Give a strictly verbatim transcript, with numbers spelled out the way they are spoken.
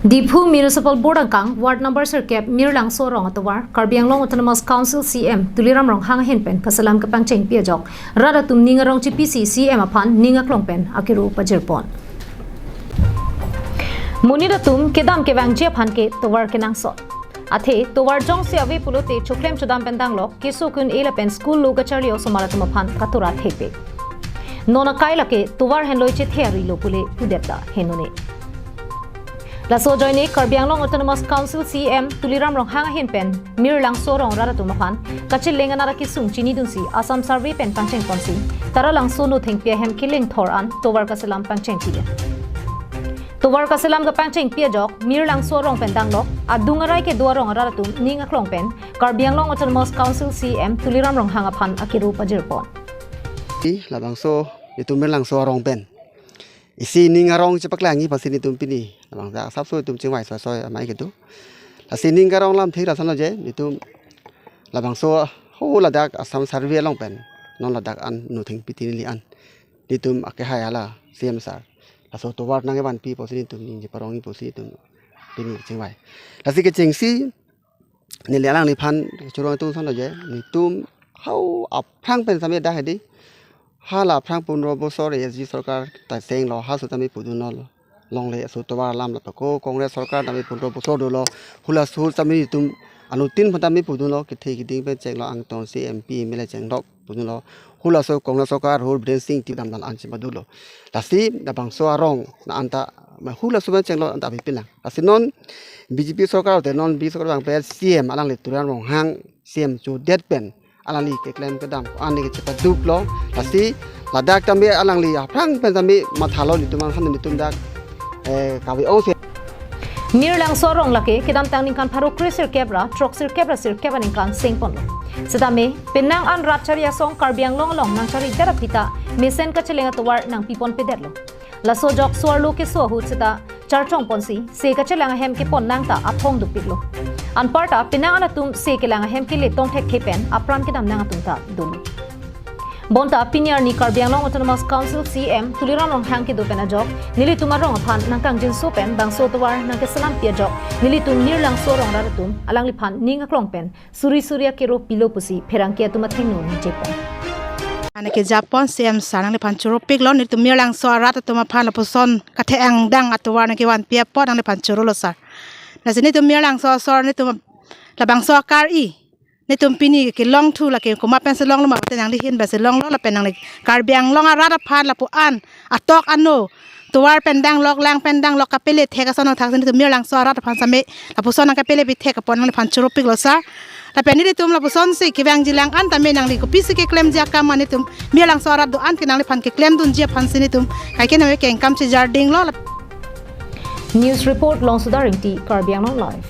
Diphu Municipal Board angkang Ward number sirkep Mirlangso arong atovar Karbi Anglong Autonomous Council C E M Tuliram Ronghang ahin pen kaselam kepangchengpi ajok rat atum ning arong chipisi C E M aphan ning aklong pen akero pajirpon. Monit atum kedam kevangji aphan ke tovar kenangsot. Athe tovar jongsi ave pulote choklem chodam pen danglok keso kun e lapen school lo kacharli osomar atum aphan katura thekpe. Non akai lake tovar henlo chethe arilo pule pudet ta henone. Laso ajoine Karbi Anglong Autonomous Council C E M Tuliram Ronghang ahin pen Mirlangso arong rat atum aphan kacheleng anat akesung chinidunsi Assam Survey pen pangchengponsi Taralangso Nothengpi ahem keleng thor an tovar kaselam pangchengpi. Tovar kaselam kepangchengpi ajok Mirlangso arong pen danglok adung arai kedo arong arat atum ning aklong pen Karbi Anglong Autonomous Council C E M Tuliram Ronghang aphan akero pajirpon. Ih, labangso itum Mirlangso arong pen isi ning arong chepaklangji aphansi netum pini labangso asapso itum chingvai soi soi amei kedo. Lasi ning arong lamthe lason lo je netum labangso ho ladak Assam Survey along pen non ladak an Nothengpi tinili an netum akehai ala C E M sir, laso tovar nangkevanpi pusi netum ningje parongji pusi netum pini chingvai. Lasi kechengsi neli alangliphan churong atum son lo je netum hau aphrang pen same dak hedi. Hala aphrang pundro bosor A S D C sorkar ta senglo, ha sutame pudunlo. Longle aso tovar alam lapako Congress sorkar tame pundro bosor dolo. Hula sur tame netum anuttin phan tame pudunlo, kethe keding pen chenglo, angton si M P M L A chenglok pudunlo. Hulaso Congress sorkar hur Biren Singh Timung dam dam an chemadulo. Lasi labangso arong na anta ma hulaso pen chenglo anta api pinang. Lasi non B J P sorkar te non B J P sorkar bang pen C E M alangli Tuliram Ronghang C E M chudet pen alangli keklem kedam an ni kechepaduklo. Lasi ladak tame alangli aphrang pen tame mathalo netum an han netum dak, eh, kave ong se. Mirlangso arong lake kedamtang ningkan pharo kre sirkep ra throk sirkep ra sirkep aningkan sengponlo. Setame penang an rat chari asong Karbi Anglong along nangchari det aphi ta mesen kacheleng atovar nangpiponpedetlo. Laso ajok so-arlo keso ahut seta charchongponsi se kachelang ahem kepon nang ta aphong dopiklo. Anparta penang an atum se kelang ahem kele tong thekthe pen apran kedam nang atum ta dolo. Bonta pini arni Karbi Anglong Autonomous Council C E M Tuliram Ronghang kedo pen ajok nelitum arong aphan nangkangjinso pen bangso tovar nangkeselampi ajok nelitum Mirlangso arong rat atum alangliphan ning aklong pen suri suri akero pilo pusi pherangke atum athengno ningjepo. Ane kejapon C E M sir nangliphan choropiklo, netum Mirlangso arat atum aphan lapuson kathe angdeng atovar nangkevanpi apot nangliphan chorolo sir. Lasi netum Mirlangso asor netum labangso akar-i netum pini kelongthu lake komat pensi longlo ma pute nangli ahin pensi longlo lapen nangli Karbi Anglong arat aphan lapu an atok ano tovar pen danglok, lang pen danglok, kapele thek ason thakthak netum Mirlangso arat aphan same lapuson nangkapele pithek apot nangliphan choropiklo sir. Lapen netum lapusonsi kevangji lang an tame nangli kopisi keklemji akam an netum Mirlangso arat do-an ke nangliphan keklemdunji aphansi netum kaike name kengkam chejardinglo. News report Longsodar Ingti, Karbi Anglong Live.